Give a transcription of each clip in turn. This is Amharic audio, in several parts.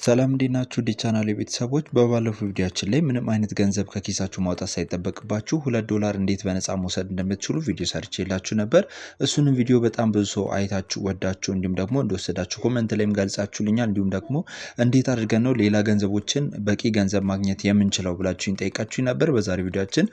ሰላም እንዴት ናችሁ? ዲ ቻናል ቤተሰቦች፣ በባለፈው ቪዲዮአችን ላይ ምንም አይነት ገንዘብ ከኪሳችሁ ማውጣት ሳይጠበቅባችሁ 2 ዶላር እንዴት በነፃ መውሰድ እንደምትችሉ ቪዲዮ ሰርቼላችሁ ነበር። እሱንም ቪዲዮ በጣም ብዙ ሰው አይታችሁ ወዳችሁ እንዲሁም ደግሞ እንደወሰዳችሁ comment ላይም ገልጻችሁልኛል። እንዲሁም ደግሞ እንዴት አድርገን ነው ሌላ ገንዘቦችን በቂ ገንዘብ ማግኘት የምንችለው ብላችሁኝ ጠይቃችሁኝ ነበር። በዛሬ ቪዲዮአችን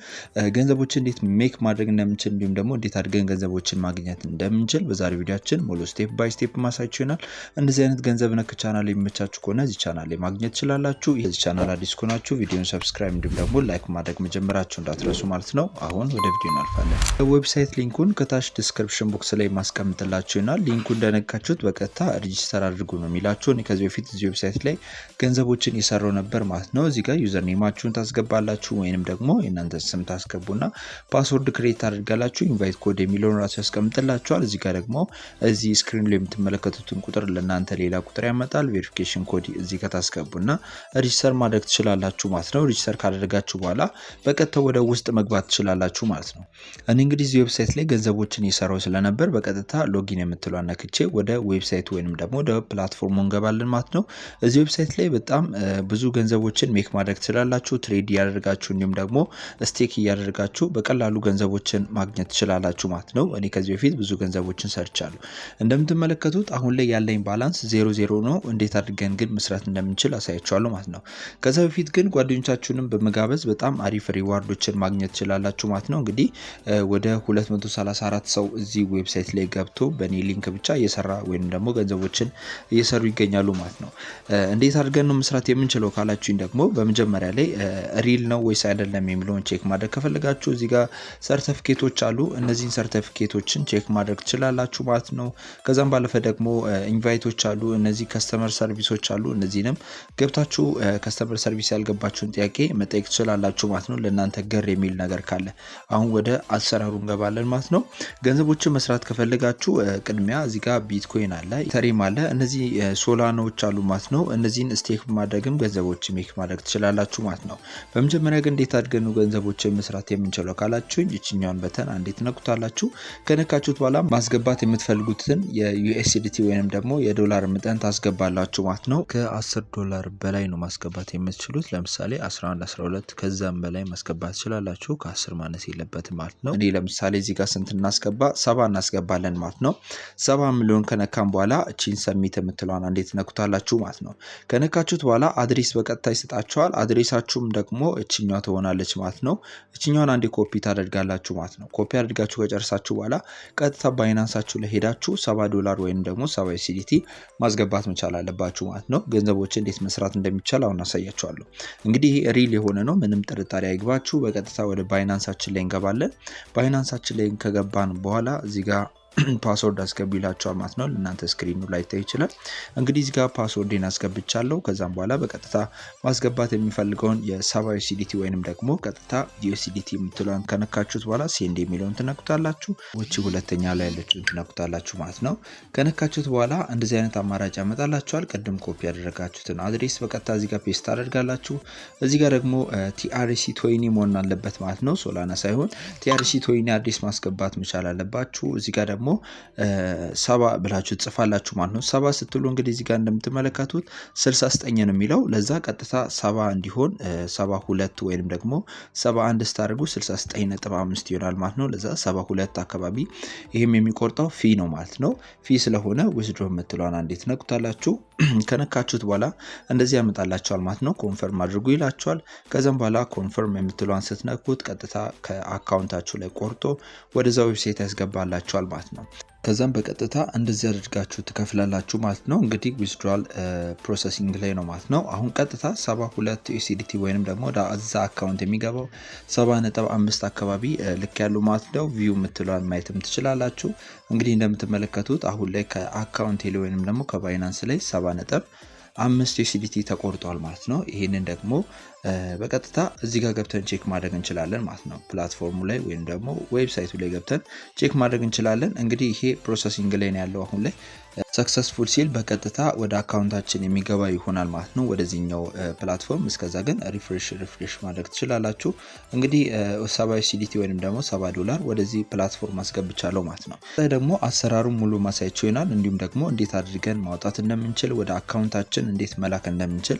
ገንዘቦችን እንዴት make ማድረግ እንደምንችል እንዲሁም ደግሞ እንዴት አድርገን ገንዘቦችን ማግኘት እንደምንችል በዛሬ ቪዲዮአችን ሙሉ step by step ማሳያችሁ ይሆናል። እንደዚህ አይነት ገንዘብ ነክ ቻናል የሚመቻችሁ ከሆነ እዚህ ቻናል ላይ ማግኘት ትችላላችሁ። የዚህ ቻናል አዲስ ከሆናችሁ ቪዲዮን subscribe እንዲሁም ደግሞ like ማድረግ መጀመራችሁ እንዳትረሱ ማለት ነው። አሁን ወደ ቪዲዮ እናልፋለን። Website link ኡን ከታች description box ላይ ማስቀምጥላችሁ ይሆናል። Link ኡ እንደነካችሁት በቀጥታ register አድርጉ ነው የሚላችሁ። እኔ ከዚህ በፊት እዚህ website ላይ ገንዘቦችን እየሰራሁ ነበር ማለት ነው። እዚህ ጋር username ኣችሁን ታስገባላችሁ ወይንም ደግሞ የእናንተ ስም ታስገቡና password create ታደርጋላችሁ። Invite code የሚለውን ራሱ ያስቀምጥላችኋል። እዚህ ጋር ደግሞ እዚህ screen ላይ የምትመለከቱትን ቁጥር ለእናንተ ሌላ ቁጥር ያመጣል። Verification code እዚህ ጋር ታስገቡና register ማድረግ ትችላላችሁ ማለት ነው። Register ካደረጋችሁ በኋላ በቀጥታ ወደ ውስጥ መግባት ትችላላችሁ ማለት ነው። እኔ እንግዲህ እዚህ website ላይ ገንዘቦችን እየሰራሁ ስለነበር በቀጥታ login የምትለዋን ነክቼ ወደ website ኡ ወይንም ደግሞ ወደ platform ኡ እንገባለን ማለት ነው። እዚህ website ላይ በጣም ብዙ ገንዘቦችን make ማድረግ ትችላላችሁ። Trade እያደረጋችሁ እንዲሁም ደግሞ stake እያደረጋችሁ በቀላሉ ገንዘቦችን ማግኘት ትችላላችሁ ማለት ነው። እኔ ከዚህ በፊት ብዙ ገንዘቦችን ሰርቻለሁ። እንደምትመለከቱት አሁን ላይ ያለኝ balance 0 0 ነው። እንዴት አድርገን ግን መስራት እንደምንችል አሳያችኋለሁ ማለት ነው። ከዛ በፊት ግን ጓደኞቻችሁንም በመጋበዝ በጣም አሪፍ reward ኦችን ማግኘት ትችላላችሁ ማለት ነው። እንግዲህ ወደ 234 ሰው እዚህ website ላይ ገብቶ በእኔ link ብቻ እየሰራ ወይም ደግሞ ገንዘቦችን እየሰሩ ይገኛሉ ማለት ነው። እንዴት አድርገን ነው መስራት የምንችለው ካላችሁኝ ደግሞ በመጀመሪያ ላይ real ነው ወይስ አይደለም የሚለውን check ማድረግ ከፈለጋችሁ እዚህ ጋር ሰርተፊኬቶች አሉ። እነዚህን ሰርተፊኬቶችን check ማድረግ ትችላላችሁ ማለት ነው። ከዛም ባለፈ ደግሞ invite ኦች አሉ። እነዚህ customer service ኦች አሉ። እነዚህንም ገብታችሁ customer service ያልገባችሁን ጥያቄ መጠየቅ ትችላላችሁ ማለት ነው። ለእናንተ ግር የሚል ነገር ካለ አሁን ወደ አሰራሩ እንገባለን ማለት ነው። ገንዘቦችን መስራት ከፈለጋችሁ ቅድሚያ እዚህ ጋር ቢትኮይን አለ፣ Ethereum አለ፣ እነዚህ ሶላናዎች አሉ ማለት ነው። እነዚህን stake በማድረግም ገንዘቦች make ማድረግ ትችላላችሁ ማለት ነው። በመጀመሪያ ግን እንዴት አድርገን ነው ገንዘቦችን መስራት የምንችለው ካላችሁኝ ይችኛውን button አንዴ ትነኩታላችሁ። ከነካችሁት በኋላ ማስገባት የምትፈልጉትን የ USDT ወይንም ደግሞ የዶላር መጠን ታስገባላችሁ ማለት ነው። ከ10 ዶላር በላይ ነው ማስገባት የምትችሉት። ለምሳሌ 11፣ 12 ከዛም በላይ ማስገባት ትችላላችሁ። ከ10 ማነስ የለበትም ማለት ነው። እኔ ለምሳሌ እዚህ ጋር ስንት እናስገባ? 70 እናስገባለን ማለት ነው። 70 ሚሊዮን ከነካን በኋላ እቺን submit የምትለዋን አንዴ ትነኩታላችሁ ማለት ነው። ከነካችሁት በኋላ address በቀጥታ ይሰጣችኋል። Address ኣችሁም ደግሞ እችኛዋ ትሆናለች ማለት ነው። እችኛዋን አንዴ ኮፒ ታደርጋላችሁ ማለት ነው። ኮፒ አድርጋችሁ ከጨረሳችሁ በኋላ ቀጥታ Binance ኣችሁ ላይ ሄዳችሁ 70 ዶላር ወይም ደግሞ 70 USDT ማስገባት መቻል አለባችሁ ማለት ነው። ገንዘቦችን እንዴት መስራት እንደሚቻል አሁን አሳያችኋለሁ። እንግዲህ ይሄ real የሆነ ነው፣ ምንም ጥርጣሬ አይግባችሁ። በቀጥታ ወደ Binance ኣችን ላይ እንገባለን። Binance ኣችን ላይ ከገባን በኋላ እዚህ ጋር password አስገቡ ይላችኋል ማለት ነው። ለእናንተ screen ኑ ላይታይ ይችላል። እንግዲህ እዚህ ጋር password ኤን አስገብቻለሁ። ከዛም በኋላ በቀጥታ ማስገባት የሚፈልገውን የ70 USDT ወይንም ደግሞ ቀጥታ USDT የምትለውን ከነካችሁት በኋላ send የሚለውን ትነኩታላችሁ። ውቺ ሁለተኛ ላይ ያለችውን ትነኩታላችሁ ማለት ነው። ከነካችሁት በኋላ እንደዚህ አይነት አማራጭ ያመጣላችኋል። ቅድም ኮፒ ያደረጋችሁትን address በቀጥታ እዚህ ጋር paste ታደርጋላችሁ። እዚህ ጋር ደግሞ TRC 20 መሆን አለበት ማለት ነው። Solana ሳይሆን TRC 20 address ማስገባት መቻል አለባችሁ። እዚህ ጋር ደግሞ 70 ብላችሁ ትጽፋላችሁ ማለት ነው። 70 ስትሉ እንግዲህ እዚህ ጋር እንደምትመለከቱት 69 ነው የሚለው። ለዛ ቀጥታ 70 እንዲሆን 72 ወይንም ደግሞ 71 ስታደርጉ 69.5 ይሆናል ማለት ነው። ለዛ 72 አካባቢ ይህም የሚቆርጠው fee ነው ማለት ነው። Fee ስለሆነ withdraw የምትለዋን አንዴ ትነኩታላችሁ። ከነካችሁት በኋላ እንደዚህ ያመጣላችኋል ማለት ነው። Confirm አድርጉ ይላችኋል። ከዛም በኋላ confirm የምትለዋን ስትነኩት ቀጥታ ከ account ኣችሁ ላይ ቆርጦ ወደዛ website ያስገባላችኋል ማለት ነው። ከዛም በቀጥታ እንደዚህ አድርጋችሁ ትከፍላላችሁ ማለት ነው። እንግዲህ withdrawal processing ላይ ነው ማለት ነው። አሁን ቀጥታ 72 USDT ወይንም ደግሞ ወደ እዛ account የሚገባው 70.5 አካባቢ ልኬያለሁ ማለት ነው። View የምትለዋን ማየትም ትችላላችሁ። እንግዲህ እንደምትመለከቱት አሁን ላይ ከ account ላይ ወይንም ደግሞ ከ Binance ላይ 70.5 USDT ተቆርጧል ማለት ነው። ይህንን ደግሞ በቀጥታ እዚህ ጋር ገብተን check ማድረግ እንችላለን ማለት ነው። Platform ኡ ላይ ወይም ደግሞ website ኡ ላይ ገብተን check ማድረግ እንችላለን። እንግዲህ ይሄ processing ላይ ነው ያለው። አሁን ላይ successful ሲል በቀጥታ ወደ account ኣችን የሚገባ ይሆናል ማለት ነው ወደዚህኛው platform። እስከዛ ግን refresh refresh ማድረግ ትችላላችሁ። እንግዲህ 70 USDT ወይም ደግሞ 70 ዶላር ወደዚህ platform አስገብቻለሁ ማለት ነው። ደግሞ አሰራሩን ሙሉ ማሳያችሁ ይሆናል። እንዲሁም ደግሞ እንዴት አድርገን ማውጣት እንደምንችል ወደ account ኣችን አካውንታችን እንዴት መላክ እንደምንችል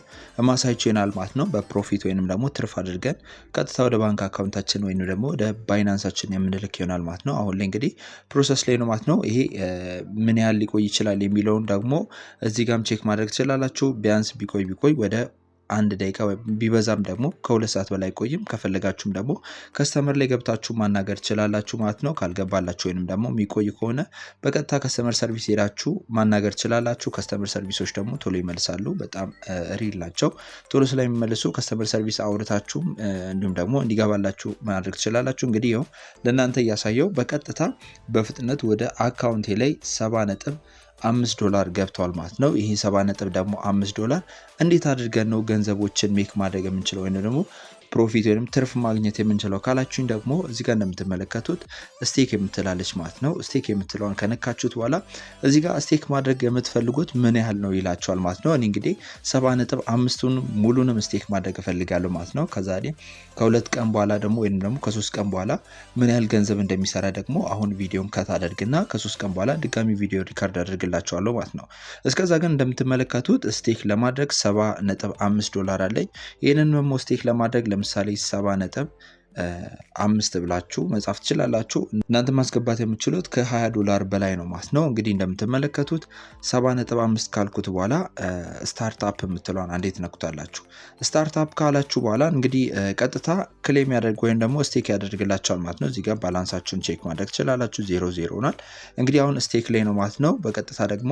ማሳያችሁ ይሆናል ማለት ነው። በ profit ወይንም ደግሞ ትርፍ አድርገን ቀጥታ ወደ ባንክ አካውንታችን ወይንም ደግሞ ወደ ባይናንሳችን የምንልክ ይሆናል ማለት ነው። አሁን ላይ እንግዲህ process ላይ ነው ማለት ነው። ይሄ ምን ያህል ሊቆይ ይችላል የሚለውን ደግሞ እዚህ ጋም check ማድረግ ትችላላችሁ። ቢያንስ ቢቆይ ቢቆይ ወደ 1 ደቂቃ ቢበዛም ደግሞ ከ2 ሰዓት በላይ ቆይም። ከፈለጋችሁም ደግሞ customer ላይ ገብታችሁ ማናገር ትችላላችሁ ማለት ነው። ካልገባላችሁ ወይንም ደግሞ የሚቆይ ከሆነ በቀጥታ customer service ሄዳችሁ ማናገር ትችላላችሁ። Customer service ኦች ደግሞ ቶሎ ይመልሳሉ። በጣም real ናቸው። ቶሎ ስለሚመልሱ customer service አውርታችሁም እንዲሁም ደግሞ እንዲገባላችሁ ማድረግ ትችላላችሁ። እንግዲህ ይኸው ለእናንተ እያሳየው በቀጥታ በፍጥነት ወደ አካውንቴ ላይ 7.5 ዶላር ገብቷል ማለት ነው። ይሄ 7.5 ዶላር እንዴት አድርገን ነው ገንዘቦችን make ማድረግ የምንችለው ወይንም ደግሞ profit ወይንም ትርፍ ማግኘት የምንችለው ካላችሁኝ ደግሞ እዚህ ጋር እንደምትመለከቱት stake የምትላለች ማለት ነው። Stake የምትለዋን ከነካችሁት በኋላ እዚህ ጋር stake ማድረግ የምትፈልጉት ምን ያህል ነው ይላችኋል ማለት ነው። እኔ እንግዲህ 7.5ቱን ሙሉንም stake ማድረግ እፈልጋለሁ ማለት ነው። ከዛ ከ2 ቀን በኋላ ደግሞ ወይንም ደግሞ ከ3 ቀን በኋላ ምን ያህል ገንዘብ እንደሚሰራ ደግሞ አሁን ቪዲዮን cut አደርግና ከ3 ቀን በኋላ ድጋሚ ቪዲዮ record አደርግላችኋለሁ ማለት ነው። እስከዛ ግን እንደምትመለከቱት stake ለማድረግ 7.5 ዶላር አለኝ። ይሄንን ደግሞ stake ለማድረግ ለምሳሌ 7.5 ብላችሁ መጻፍ ትችላላችሁ። እናንተ ማስገባት የምትችሉት ከ20 ዶላር በላይ ነው ማለት ነው። እንግዲህ እንደምትመለከቱት 7.5 ካልኩት በኋላ start up የምትለዋን አንዴ ትነኩታላችሁ። Start up ካላችሁ በኋላ እንግዲህ ቀጥታ claim ያደርግ ወይም ደግሞ stake ያደርግላችኋል ማለት ነው። እዚህ ጋር balance ኣችሁን check ማድረግ ትችላላችሁ። 0.0 ሆኗል። እንግዲህ አሁን stake ላይ ነው ማለት ነው። በቀጥታ ደግሞ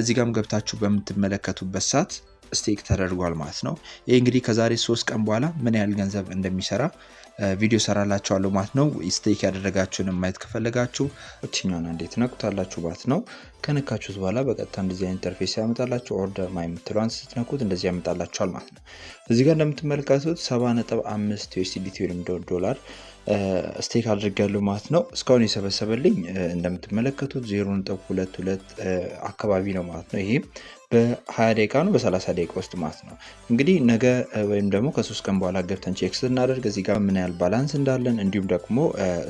እዚህ ጋርም ገብታችሁ በምትመለከቱበት ሰዓት stake ተደርጓል ማለት ነው። ይሄ እንግዲህ ከዛሬ 3 ቀን በኋላ ምን ያህል ገንዘብ እንደሚሰራ ቪዲዮ ሰራላችኋለሁ ማለት ነው። Stake ያደረጋችሁን ማየት ከፈለጋችሁ እቺኛውን አንዴ ትነኩታላችሁ ማለት ነው። ከነካችሁት በኋላ በቀጥታ እንደዚህ አይነት interface ያመጣላችሁ። Order my የምትለዋን ስትነኩት እንደዚህ ያመጣላችኋል ማለት ነው። እዚህ ጋር እንደምትመለከቱት 7.5 USDT ወይም ዶላር stake አድርጌያለሁ ማለት ነው። እስካሁን የሰበሰበልኝ እንደምትመለከቱት 0.22 አካባቢ ነው ማለት ነው። ይሄ በ20 ደቂቃ ነው በ30 ደቂቃ ውስጥ ማለት ነው። እንግዲህ ነገ ወይም ደግሞ ከ3 ቀን በኋላ ገብተን check ስናደርግ እዚህ ጋር ምን ያህል balance እንዳለን እንዲሁም ደግሞ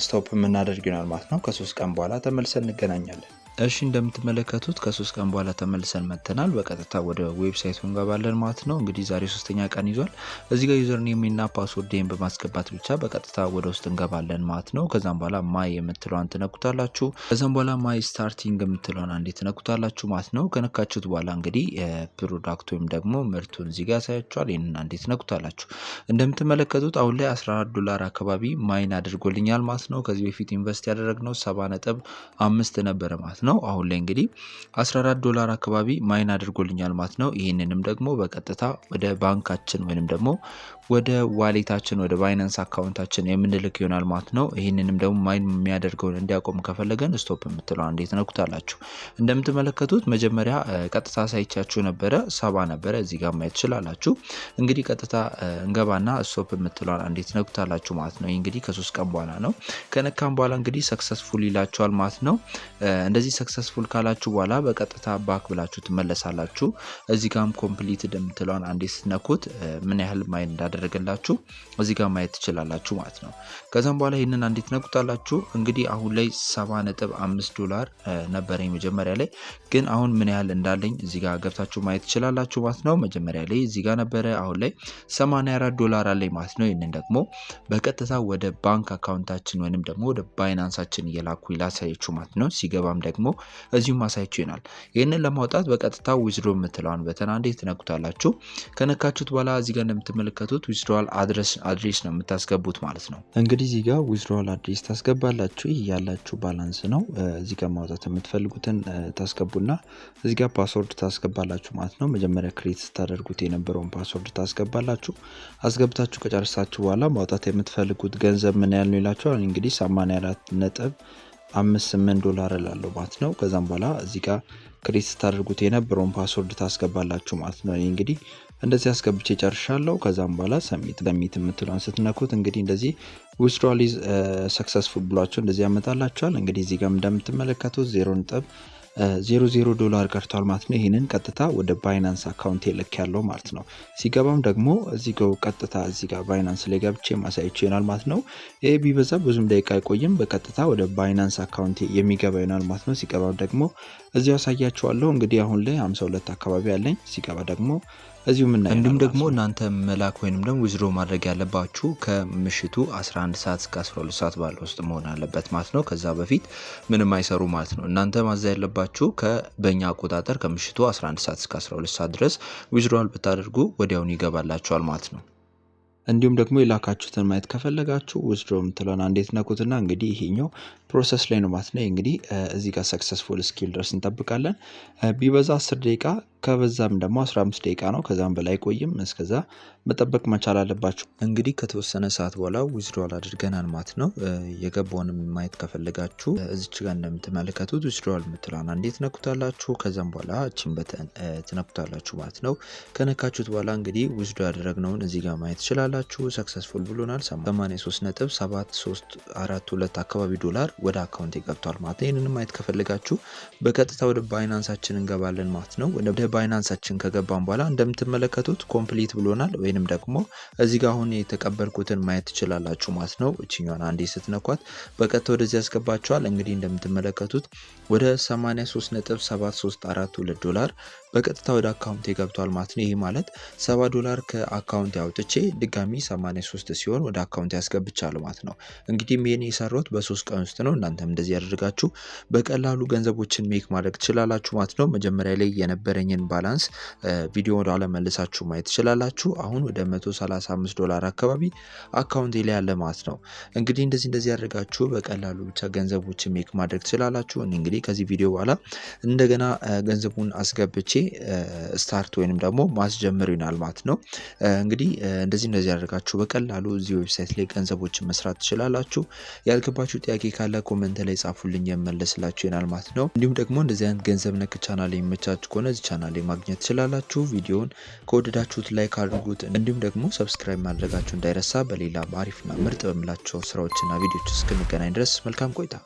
stop የምናደርግ ይሆናል ማለት ነው። ከ3 ቀን በኋላ ተመልሰን እንገናኛለን። እሺ እንደምትመለከቱት ከ3 ቀን በኋላ ተመልሰን መጥተናል። በቀጥታ ወደ website ኡ እንገባለን ማለት ነው። እንግዲህ ዛሬ 3ኛ ቀን ይዟል። እዚህ ጋር user name እና password በማስገባት ብቻ በቀጥታ ወደ ውስጥ እንገባለን ማለት ነው። ከዛም በኋላ my የምትለዋን ትነኩታላችሁ። ከዛም በኋላ my starting የምትለዋን አንዴ ትነኩታላችሁ ማለት ነው። ከነካችሁት በኋላ እንግዲህ product ወይም ደግሞ ምርቱን እዚህ ጋር ያሳያችኋል። ይሄንን አንዴ ትነኩታላችሁ። እንደምትመለከቱት አሁን ላይ 14 ዶላር አካባቢ mine አድርጎልኛል ማለት ነው። ከዚህ በፊት invest ያደረግነው 7.5 ነበረ ማለት ነው። አሁን ላይ እንግዲህ 14 ዶላር አካባቢ mine አድርጎልኛል ማለት ነው። ይሄንንም ደግሞ በቀጥታ ወደ ባንካችን ወይንም ደግሞ ወደ wallet ኣችን ወደ ባይናንስ አካውንታችን የምንልክ ይሆናል ማለት ነው። ይሄንንም ደግሞ mine የሚያደርገውን እንዲያቆም ከፈለገን stop የምትለው አንዴ ትነኩታላችሁ። እንደምትመለከቱት መጀመሪያ ቀጥታ ሳይቻችሁ ነበረ 70 ነበረ እዚህ ጋር ማየት ትችላላችሁ። እንግዲህ ቀጥታ እንገባና stop የምትለዋን አንዴ ትነኩታላችሁ ማለት ነው። ይሄ እንግዲህ ከ3 ቀን በኋላ ነው። ከነካም በኋላ እንግዲህ successful ይላችኋል ማለት ነው። እንደዚህ successful ካላችሁ በኋላ በቀጥታ back ብላችሁ ትመለሳላችሁ። እዚህ ጋርም completed የምትለዋን አንዴ ስትነኩት ምን ያህል mine እንዳደረገላችሁ እዚህ ጋር ማየት ትችላላችሁ ማለት ነው። ከዛም በኋላ ይሄንን አንዴ ትነኩታላችሁ። እንግዲህ አሁን ላይ 7.5 ዶላር ነበረኝ መጀመሪያ ላይ፣ ግን አሁን ምን ያህል እንዳለኝ እዚህ ጋር ገብታችሁ ማየት ትችላላችሁ ማለት ነው። መጀመሪያ ላይ እዚህ ጋር ነበረ፣ አሁን ላይ 84 ዶላር አለኝ ማለት ነው። ይሄንን ደግሞ በቀጥታ ወደ ባንክ አካውንታችን ወይንም ደግሞ ወደ ባይናንሳችን እየላኩ ላሳያችሁ ማለት ነው። ሲገባም ደግሞ እዚሁ ማሳያችሁ ይሆናል። ይሄንን ለማውጣት በቀጥታ withdraw የምትለዋን button አንዴ ትነኩታላችሁ። ከነካችሁት በኋላ እዚህ ጋር እንደምትመለከቱት withdrawal address ነው የምታስገቡት ማለት ነው። እንግዲህ እዚህ ጋር withdrawal address ታስገባላችሁ። ይህ ያላችሁ balance ነው። እዚህ ጋር ማውጣት የምትፈልጉትን ታስገቡና እዚህ ጋር password ታስገባላችሁ ማለት ነው። መጀመሪያ create ስታደርጉት የነበረውን password ታስገባላችሁ። አስገብታችሁ ከጨረሳችሁ በኋላ ማውጣት የምትፈልጉት ገንዘብ ምን ያህል ነው ይላችኋል። እንግዲህ 84.58 ዶላር እላለሁ ማለት ነው። ከዛም በኋላ እዚህ ጋር create ስታደርጉት የነበረውን password ታስገባላችሁ ማለት ነው። እኔ እንግዲህ እንደዚህ አስገብቼ ጨርሻለሁ። ከዛም በኋላ submit የምትለውን ስትነኩት እንግዲህ እንደዚህ withdrawal is successful ብሏችሁ እንደዚህ ያመጣላችኋል። እንግዲህ እዚህ ጋር እንደምትመለከቱት 0.00 ዶላር ቀርቷል ማለት ነው። ይሄንን ቀጥታ ወደ ባይናንስ አካውንት ልክ ያለው ማለት ነው። ሲገባም ደግሞ እዚህ ጋር ቀጥታ እዚህ ጋር ባይናንስ ላይ ገብቼ ማሳያችሁ ይሆናል ማለት ነው። ይሄ ቢበዛ ብዙም ደቂቃ አይቆይም። በቀጥታ ወደ ባይናንስ አካውንት የሚገባ ይሆናል ማለት ነው። ሲገባም ደግሞ እዚሁ አሳያችኋለሁ። እንግዲህ አሁን ላይ 52 አካባቢ አለኝ። ሲገባ ደግሞ እዚሁ የምናየው። እንዲሁም ደግሞ እናንተ መላክ ወይንም ደግሞ withdraw ማድረግ ያለባችሁ ከምሽቱ 11 ሰዓት እስከ 12 ሰዓት ባለው ውስጥ መሆን አለበት ማለት ነው። ከዛ በፊት ምንም አይሰሩ ማለት ነው። እናንተ ማዘዝ ያለባችሁ በእኛ አቆጣጠር ከምሽቱ 11 ሰዓት እስከ 12 ሰዓት ድረስ withdrawal ብታደርጉ ወዲያውኑ ይገባላችኋል ማለት ነው። እንዲሁም ደግሞ የላካችሁትን ማየት ከፈለጋችሁ withdraw የምትለውን አንዴ ትነኩትና እንግዲህ ይሄኛው process ላይ ነው ማለት ነው። እንግዲህ እዚህ ጋር successful እስኪል ድረስ እንጠብቃለን። ቢበዛ 10 ደቂቃ፣ ከበዛም ደግሞ 15 ደቂቃ ነው። ከዛም በላይ ቆይም፣ እስከዛ መጠበቅ መቻል አለባችሁ። እንግዲህ ከተወሰነ ሰዓት በኋላ withdrawal አድርገናል ማለት ነው። የገባውንም ማየት ከፈለጋችሁ እዚች ጋር እንደምትመለከቱት withdrawal የምትለዋን አንዴ ትነኩታላችሁ። ከዛም በኋላ እቺን button ትነኩታላችሁ ማለት ነው። ከነካችሁት በኋላ እንግዲህ withdraw ያደረግነውን እዚህ ጋር ማየት ትችላላችሁ። Successful ብሎናል። 83.7342 አካባቢ ዶላር ወደ account ገብቷል ማለት ነው። ይህንንም ማየት ከፈለጋችሁ በቀጥታ ወደ Binance ኣችን እንገባለን ማለት ነው። ወደ Binance ኣችን ከገባን በኋላ እንደምትመለከቱት complete ብሎናል። ወይንም ደግሞ እዚህ ጋር አሁን የተቀበልኩትን ማየት ትችላላችሁ ማለት ነው። እችኛዋን አንዴ ስትነኳት በቀጥታ ወደዚህ ያስገባችኋል። እንግዲህ እንደምትመለከቱት ወደ 83.7342 ዶላር በቀጥታ ወደ account ኤ ገብቷል ማለት ነው። ይህ ማለት 70 ዶላር ከ account አውጥቼ ድጋሚ 83 ሲሆን ወደ account ያስገብቻለሁ ማለት ነው። እንግዲህ ይሄን የሰራሁት በ3 ቀን ውስጥ ነው። እናንተም እንደዚህ ያደርጋችሁ በቀላሉ ገንዘቦችን make ማድረግ ትችላላችሁ ማለት ነው። መጀመሪያ ላይ የነበረኝን balance ቪዲዮ ወደኋላ መልሳችሁ ማየት ትችላላችሁ። አሁን ወደ 135 ዶላር አካባቢ account ኤ ላይ ያለ ማለት ነው። እንግዲህ እንደዚህ እንደዚህ ያደርጋችሁ በቀላሉ ብቻ ገንዘቦችን make ማድረግ ትችላላችሁ። እኔ እንግዲህ ከዚህ ቪዲዮ በኋላ እንደገና ገንዘቡን አስገብቼ start ወይንም ደግሞ ማስጀመር ይሆናል ማለት ነው። እንግዲህ እንደዚህ እንደዚህ ያደርጋችሁ በቀላሉ እዚህ website ላይ ገንዘቦችን መስራት ትችላላችሁ። ያልገባችሁ ጥያቄ ካለ comment ላይ ጻፉልኝ፣ የመለስላችሁ ይሆናል ማለት ነው። እንዲሁም ደግሞ እንደዚህ አይነት ገንዘብ ነክ ቻናል የሚመቻችሁ ከሆነ እዚህ ቻናል ላይ ማግኘት ትችላላችሁ። ቪዲዮውን ከወደዳችሁት like አድርጉት። እንዲሁም ደግሞ subscribe ማድረጋችሁ እንዳይረሳ። በሌላ አሪፍና ምርጥ በምላቸው ስራዎችና ቪዲዮዎች እስክንገናኝ ድረስ መልካም ቆይታ።